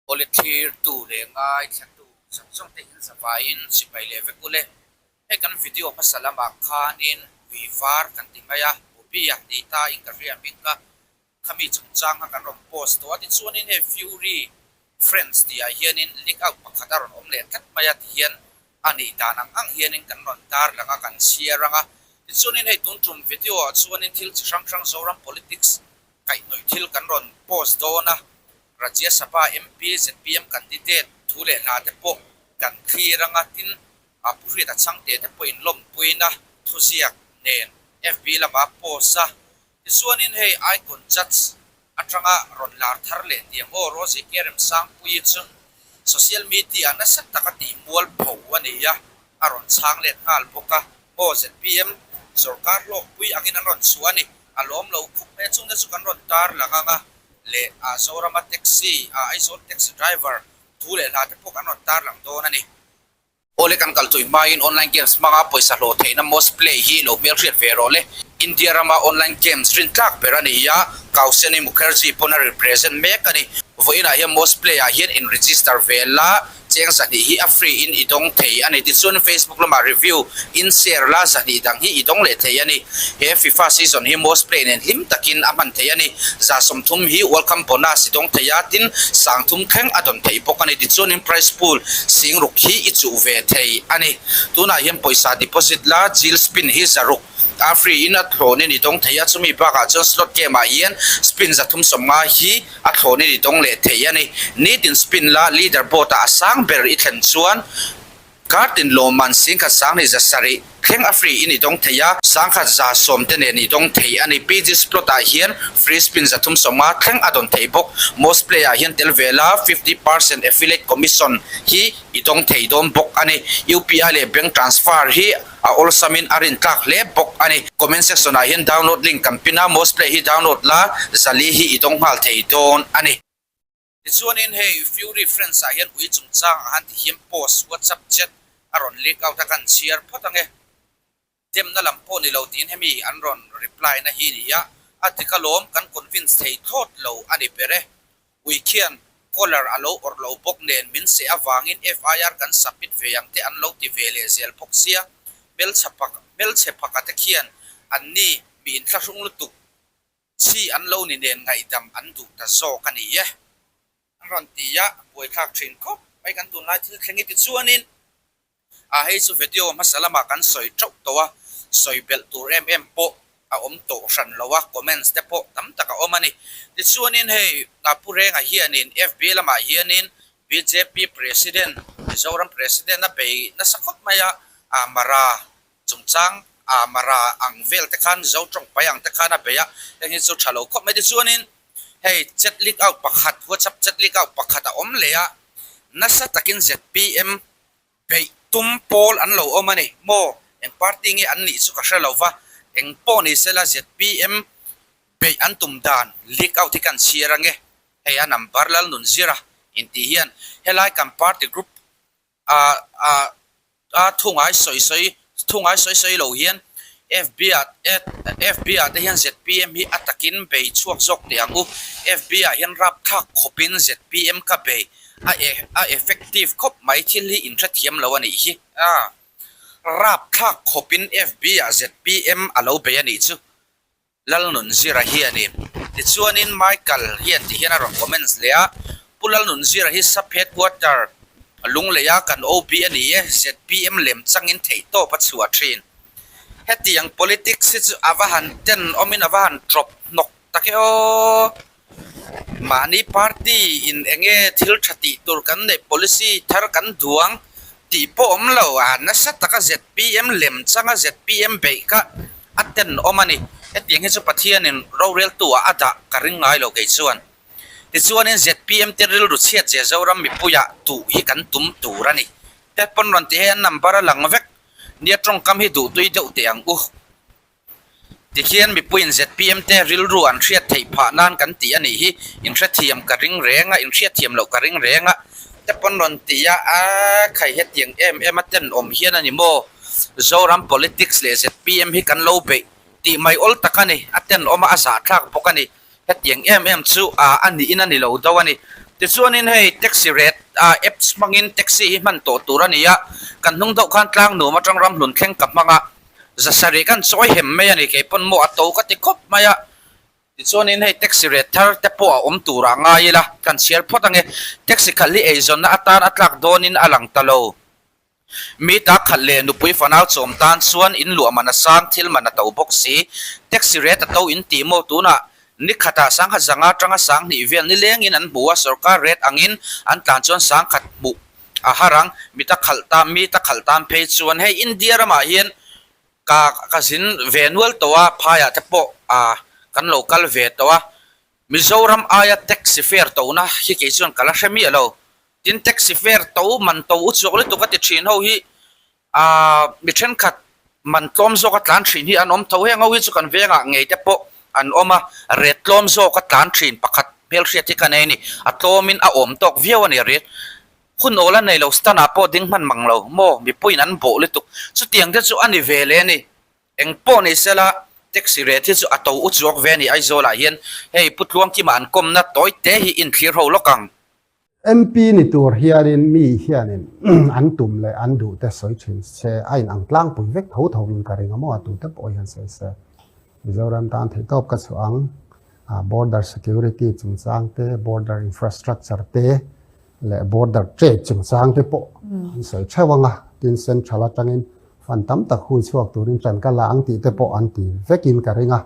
Awle thlirtu leh ngaithlatu zawng zawng te in zavaiin sipai leh vek ule. Hei kan video hmasa lamah khanin ui var kan ti mai a, Bobby-a ni ta in ka hria hming kha khami chungchang kha kan rawn post tawh a, tichuanin hei Fury Friends tihah hianin leak out pakhat a rawn awm leh tlat mai a tihian a nih dan ang ang hianin kan rawn tar lang a, kan chhiar ang a. Tichuanin hei tun tum video ah chuanin thil chi hrang hrang Zoram politics kaihhnawih thil kan rawn post dawn a, Rajya Sabha MP zpm candidate thu leh hla te pawh kan thlir ang a, tin a Pu Hriata Chhangte te pawhin lawmpuina thuziak nen FB lama post a. Tichuanin hei Icon Judge atanga rawn lar thar leh tiang aw Rosie Kerem Sangpuii chu social media nasa taka tih mual pho a ni a, a rawn chhang let nghal bawk a. Aw zpm sawrkar hlawkpui angin an rawn chhuah a ni, a lawm lo khawp mai a, chungte chu kan rawn tar lang ang a leh a Zorama taxi, a Aizawl taxi driver thu leh hla te pawh kan rawn tar lang dawn a ni. Awle kan kal tui hmain online games hmanga pawisa hlawh theihna Most Play hi lo hmelhriat ve rawh le. India rama online games rintlak ber a ni a, Kauseni Mukherjee pawn a represent mek a ni. Vawiinah hian Most Play ah hian in register ve la, cheng zahnih hi a free in i dawng thei a ni. Tichuan Facebook lamah review in share la, zahnih dang hi i dawng leh thei a ni. He FIFA season hi Most Play nen hlim takin a hman thei a ni. 30% hi welcome bonus i dawng thei a, tin 30,000 thleng a dawn theih bawk a ni. Tichuanin prize pool 60,000 hi i chuh ve thei a ni. Tunah hian pawisa deposit la Jill spin hi 600 a free in a thlawnin i dawng thei a, chumi bakah chuan slot game ah hian spin 350 hi a thlawnin i dawng leh thei a ni. Nitin spin la leader board ah a sang ber i thlen chuan Kartin lawmman 10,000 sang 700 thleng a free in i dawng thei a, 1,110 te nen i dawng thei a ni. PG Splot ah hian free spin 350 thleng a dawn thei bawk. Most play ah hian tel ve la 50% affiliate commission hi i dawng thei dawn bawk a ni. UPI leh bank transfer hi a awlsam in a rintlak hle bawk a ni. Comment section ah hian download link kan pin a, Most play hi download la 400 hi i dawng nghal thei dawn a ni. Tichuanin hei Fury Friends ah hian ui chungchang ah han ti hian post WhatsApp chat a rawn leak out a kan chhiar phawt ange. Demna lam pawh ni lo tiin hemi an rawn reply na hi ni a, a dik alawm kan convince thei thlawt lo a ni ber e. Ui khian collar a lo awrh lo bawk nen min seh avangin FIR kan submit ve ang te an lo ti ve leh zel bawk sia, hmelchhe hmelchhe phaka te khian an ni mi inthlahrung lutuk Chi an lo ni nen ngaihdam an duh ta zawk a ni e. An rawn ti a, buaithlak thin khawp mai kan tunlai thil thleng hi tichuanin a hei chu video hmasa lamah kan sawi teuh tawh a, sawi belh tur em em pawh a awm tawh hran lo a, comments te pawh tam tak a awm a ni. Tichuanin hei Pu Renga hianin FB lamah hianin bjp President, Mizoram President a bei nasa khawp mai a, Mara Chungchang a Mara ang vel te khan Mizo tawng pai ang te khan a bei a, heng hi chu tha lo khawp mai. Tichuanin hei chat leak out pakhat, WhatsApp chat leak out pakhat a awm leh a, nasa takin zpm beih tum pawl an lo awm a ni maw? Eng party nge an nih chu ka hre lo va, eng pawh ni sela zpm beih an tum dan leak out hi kan chhiar ange, hei a number Lalnunzira intih hian helai kan party group a a a thu ngai sawi sawi thu ngai sawi sawi lo hian FB ah FB ah te hian zpm hi a takin bei chhuak zawk teh ang u. FB ah hian rapthlak khawpin zpm ka bei a e a effective khawp mai thil hi inhrethiam lo a nih hi. A rapthlak khawpin FB ah zpm a lo bei a nih chu. Lalnunzira hi a ni. Tichuanin Michael hian ti hian a rawn comments leh a, Pu Lalnunzira hi Sub Headquarter Lungleia kan OB a ni e, zpm lem changin theihtawp a chhuah thin. Hetiang politics hi chu a va han ten awmin a va han tawp hnawk tak e aw. Mahni party in enge thil tha tih tur kan neih policy thar kan duang tih pawh awm lo a, nasa taka zpm lem changa zpm beih kha a tenawm a ni. Hetiang hi chu Pathianin roreltu ah a dah ka ring ngai lo kei chuan. Tichuanin zpm te rilru chhiat zia Zoram mipuiah tuh hi kan tum tur a ni. Te pawn rawn ti hei an number a lang vek nia tawngkam hi duhtui deuh teh ang u. Tikhian mipuiin zpm te rilru an hriat theih phah nan kan tih a nih hi, inhrethiam ka ring reng a, inhriatthiam loh ka ring reng a, te pawn rawn ti a, a khai hetiang em em a tenawm hian a ni maw? Zoram politics leh zpm hi kan lo beih tih mai awl tak a ni, a tenawm a, a zahthlak bawk a ni, hetiang em em chu a a niin a ni lo do a ni. Tichuanin hei taxi rate ah apps hmangin taxi hi hman tawh tur a ni a, kan hnung deuh khan tlang nuam atang ramhlun thleng ka hmang a, zasarih kan chawi hem mai a ni kei pawn maw a to ka ti khawp mai a. Tichuanin hei taxi rate thar te pawh a awm turah ngai ila kan chhiar phawt ange, taxi khalh hi eizawnna atan a tlak dawnin a lang ta lo. Mi ta khalh leh nupui fanau chawm tan chuan in luah man a sang, thil man a to bawk si. Taxi rate a to in tih maw tunah ni khatah sangkhat zanga atanga sanghnih vel nilengin an hmu a, sorkar rate angin an tlan chuan sangkhat hmuh a har ang. Mi ta khalh tan, mi ta khalh tan phei chuan hei India ramah hian ka ka zin ve nual tawh a, phaiah te pawh kan lo kal ve tawh a. Mizoram aia taxi fare tona hi kei chuan ka la hre miah lo. Tin, taxi fare to man to u chuak lutuk a ti thin ho hi aaa mi thenkhat man tlawm zawka tlan thin hi an awm tho. Heng ho hi chu kan vengah ngei te pawh an awm a, ret tlawm zawka tlan thin pakhat hmelhriat hi ka nei a ni. A tlawmin a awm tawk viau a ni ret. Hun awl a nei lo, stand ah pawh ding hman mang lo maw, mipuiin an bawh lutuk. Chutiang te chu a ni ve le a ni. Eng pawh ni sela, taxi rate hi chu a to u chuak ve a ni Aizawl ah hian hei Pu Tluangkima an kawmna tawi te hi inthlir ho lawk ang. MP ni tur hianin mi hianin an tum leh an duh te sawi thin se a in ang tlangpui vek tho tho in ka ring a maw a tute pawh hian sawi se Mizoram tan theihtawp ka chhuah ang border security chungchang te border infrastructure te leh border trade chungchang te pawh an sawi theuh ang a, tin central atangin fund tam tak hui chhuak turin ṭan ka la ang tih te pawh an ti vekin ka ring a,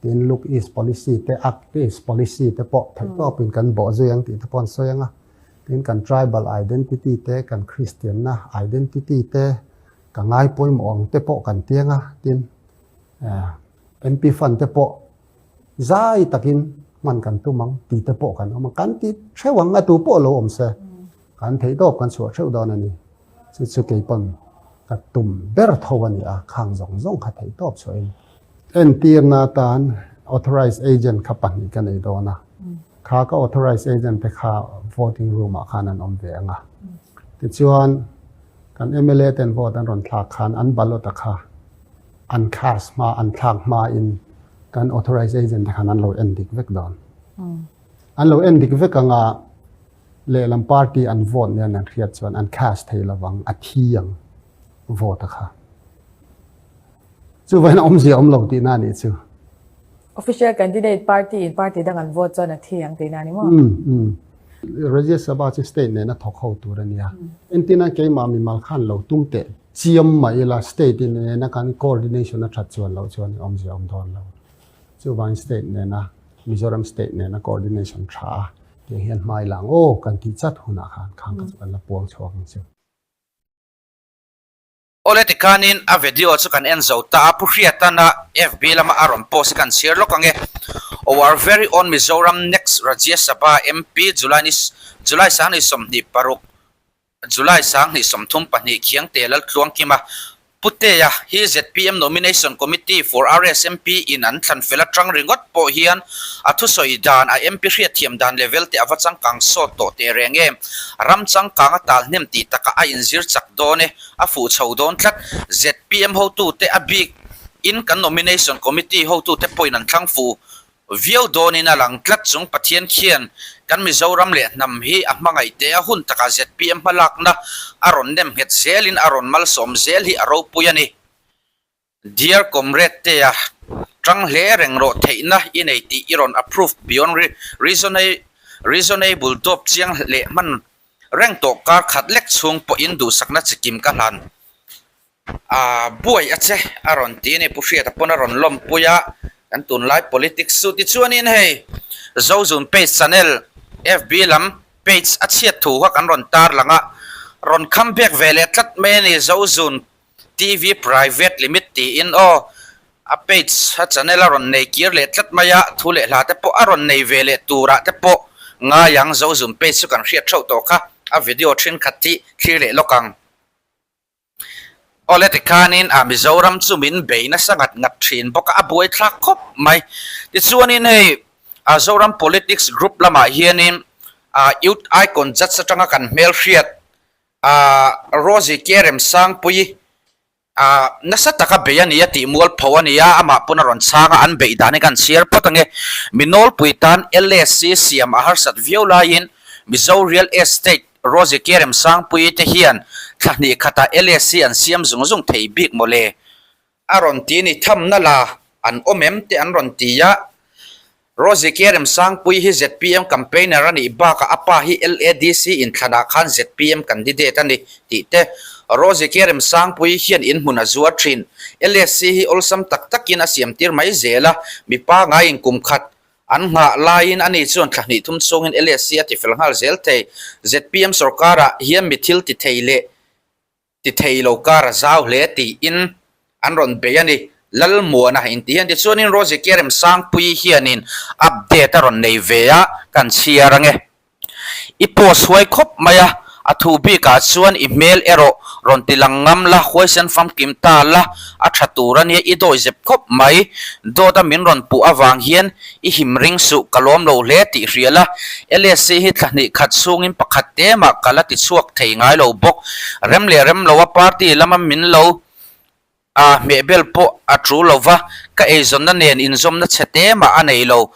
tin look east policy te act east policy te pawh theihtawpin kan bawh zui ang tih te pawh an sawi ang a, tin kan tribal identity te kan Christian-na identity te ka ngai pawimawh ang te pawh kan ti ang a, tin MP fund te pawh Zai takin hman kan tum ang tih te pawh kan awm a, kan ti theuh ang a tu pawh lo awm se, kan theih tawp kan chhuah theuh dawn a ni. Chu chu kei pawn ka tum ber tho a ni a, khang zawng zawng kha theih tawp chhuahin. Entirna atan authorized agent kha pahnih ka nei dawn a, kha ka authorized agent te kha voting room ah khan an awm ve ang a. Tichuan kan mla ten vote an rawn thlak khan an ballot a kha An cast hma, an thlak hmain kan authorized agent te khan an lo en dik vek dawn. An lo en dik vek anga lehlam party an vote nen an hriat chuan an cast thei lovang, a thi ang vote a kha. Chuvangin a awmzia awm lo tihna a nih chu. Official candidate party in party dang an vote chuan a thi ang tihna a ni maw? Um um. Rajya Sabha chu state nena thawk ho tur a nia. Entirna keimah mimal khan lo tum teh chiam mah ila state in nena kan coordination a that chuan loh chuan awmzia awm dawn lo. Chuvangin state nena Mizoram state nena coordination tha a tiang hian hmai lang aw kan tih chat hunah khan khang kha chu kan la puang chhuak ang chu. Awle tikhanin a video chu kan en zo ta a, Pu Hriatana FB lama a rawn post hi kan chhiar lawk ang e. Our very own Mizoram next Rajya Sabha MP July ni July 26 July 2032 Khiangte Laltluangkima Putea hi zpm Nomination Committee for RSMP in an thlan fel atang ringawt pawh hian a thusawi dan a MP hriatthiam dan level te a va changkang sawt tawh teh reng em. Ram changkang a tal hnem tih takah a inzir chak dawn e, a fuh chho dawn tlat. Zpm hotute a bik in kan Nomination Committee hotute pawhin an thlang fuh Viau dawnin a lang tlat chung Pathian khian kan Mizoram leh hnam hi a hmangaih teh a hun takah zpm hmalakna a rawn nem nghet zelin a rawn malsawm zel hi a ropui a ni. Dear Comrade Tea, tang hle reng rawh theihna i nei tih i rawn approve beyond reasonable dawp chiang leh hman reng tawh kar khat lek chhung pawhin duhsakna chikim ka hlan. A buai a che a rawn ti a ni. Pu Hriata pawn a rawn lawmpui a, kan tunlai politics chu tichuanin hei Zozun page channel FB lam page a chhiat thu kha kan rawn tar lang a, rawn come back ve leh tlat mai a ni Zozun TV private limit tiin aw a page a channel a rawn nei kir leh tlat mai a, thu leh hla te pawh a rawn nei ve leh turah te pawh ngai ang Zozun page chu kan hriat theuh tawh kha a video thenkhat hi thlir leh lawk ang. Awle tikhanin a Mizoram chu min bei nasa ngat ngat thin bawk a, a buaithlak khawp mai. Tichuanin hei a Zoram Politics Group lamah hianin a Youth Icon Judge atanga kan hmelhriat a Rosie Kerem Sangpuii a nasa taka bei a ni a tih mualpho a ni a, amah pawn a rawn chhang a, an beih dan hi kan chhiar phawt ange. Mi nawlpui tan LSC siam a harsat viau laiin. Mizo Real Estate Rosie Kerem Sangpuii te hian thla hnih khatah LSC an siam zung zung thei bik mawle. A rawn ti ni thamna la an awm em te an rawn ti a. Rosie Kerem Sangpuii hi zpm campaigner a nih bakah a pa hi LADC inthlanah khan zpm candidate a ni tih te Rosie Kerem Sangpuii hian inhmun a zuar thin. LSC hi awlsam tak takin a siam tir mai zel a, mi pangaiin kum khat an nghah laiin ani chuan thla hnih thum chungin LSC a tifel nghal zel thei. Zpm sorkarah hian mi thil ti thei leh ti thei lo kar a zau hle tiin an rawn bei a ni. Lalmuana inti hian tichuanin Rosie Kerem Sangpuii hianin update a rawn nei ve a, kan chhiar ange. I post huai khawp mai a, a thu bikah chuan i hmel erawh rawn ti lang ngam la, huaisen famkim ta la, a tha tur a nia, i dawi zep khawp mai. Dawt a min rawn puh avang hian i him ring suh, ka lawm lo hle tih hria la. LSC hi thla hnih khat chhungin pakhat te mah ka la ti chhuak thei ngai lo bawk. Rem leh rem lo a party lama min lo a hmehbel pawh a tul lo va, ka eizawnna nen inzawmna chhe te mah a nei lo.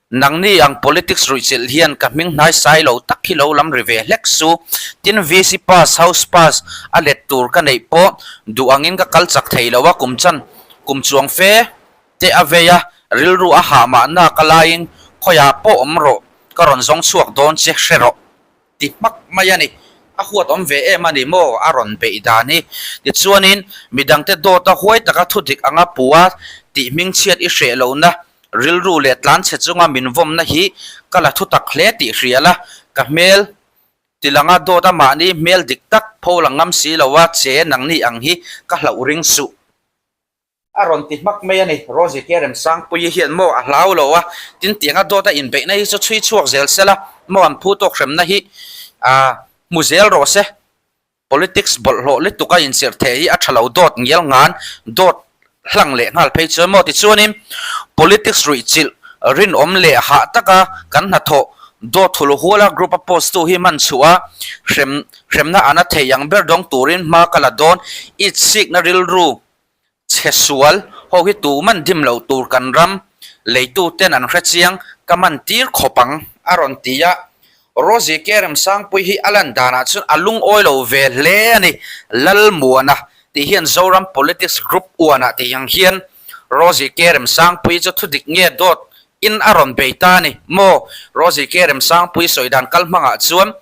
Nangni ang politics ruihchilh hian ka hming hnai sai lo tak hi lo lam ri ve hlek su. Tin VC pass, house pass a let tur ka neih pawh duh angin ka kal chak thei lo a, kum chan kum chuang fe te a vei a, rilru a hah mahna ka laiin khawiah pawh awm rawh, ka rawn zawng chhuak dawn che hre rawh. Ti hmak mai a ni. A huat awm ve em a ni maw? A rawn beih dan hi. Tichuanin, midangte dawta huai taka thudik anga pua tih hmingchhiat i hreh lohna, rilru leh tlanchhe chunga min vawmna hi ka la thutak hle tih hria la, ka hmel tilanga dawta mahni hmel dik tak pho la ngam si lo a che nangni ang hi ka hlauh ring suh. A rawn ti hmak mai a ni. Rosie Kerem Sangpuii hian maw a hlau lo a, tin tianga dawt a inbeihna hi chu chhui chhuak zel se la, maw an phu tawk hremna hi a hmu zel rawh se. Politics bawlhhlawh lutuk a inchirh theh hi a tha lo dawt ngial ngan dawt hlang leh nghal phei chuan maw tichuanin politics ruihchilh rinawm leh hah taka kan hnathawh dawt thul huala group a post tu hi man chhuah a hrem hremna ana thei ang ber dawng turin hma ka la dawn itsikna rilru Chhe sual ho hi tu man dim loh tur kan ram leitu ten an hre chiang ka man tir khawp ang a rawn ti a. Rosie Kerem Sangpui hi a lan danah chuan a lungawi lo ve hle a ni. Lalmuana tih hian Zoram Politics Group uanah tih ang hian Rosie Kerem Sangpui chu thudik nge dawt in a rawn bei ta a ni maw? Rosie Kerem Sangpui sawi dan kal hmangah chuan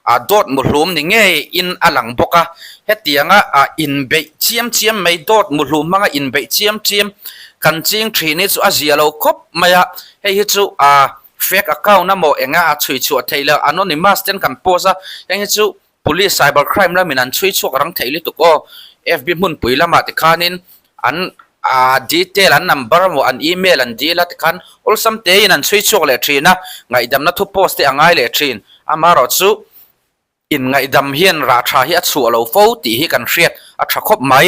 a dawt muhlum ni ngei in a lang bawk a, hetianga a inbeih chiam chiam mai dawt muhlum hmanga inbeih chiam chiam kan ching thin hi chu a zia lo khawp mai a, hei hi chu a fake account emaw enga a chhui chhuah theih loh anonymous ten kan post a, heng hi chu Police cyber crime lamin an chhui chhuak rang thei lutuk aw. FB hmunpui lamah tikhanin an ah detail an number emaw an email an dil a tikhan awlsam tein an chhui chhuak leh thin a, ngaihdamna thu post te a ngai leh thin. Amaherawhchu in ngaihdam hian rah tha hi a chhuah lo fo tih hi kan hriat a tha khawp mai.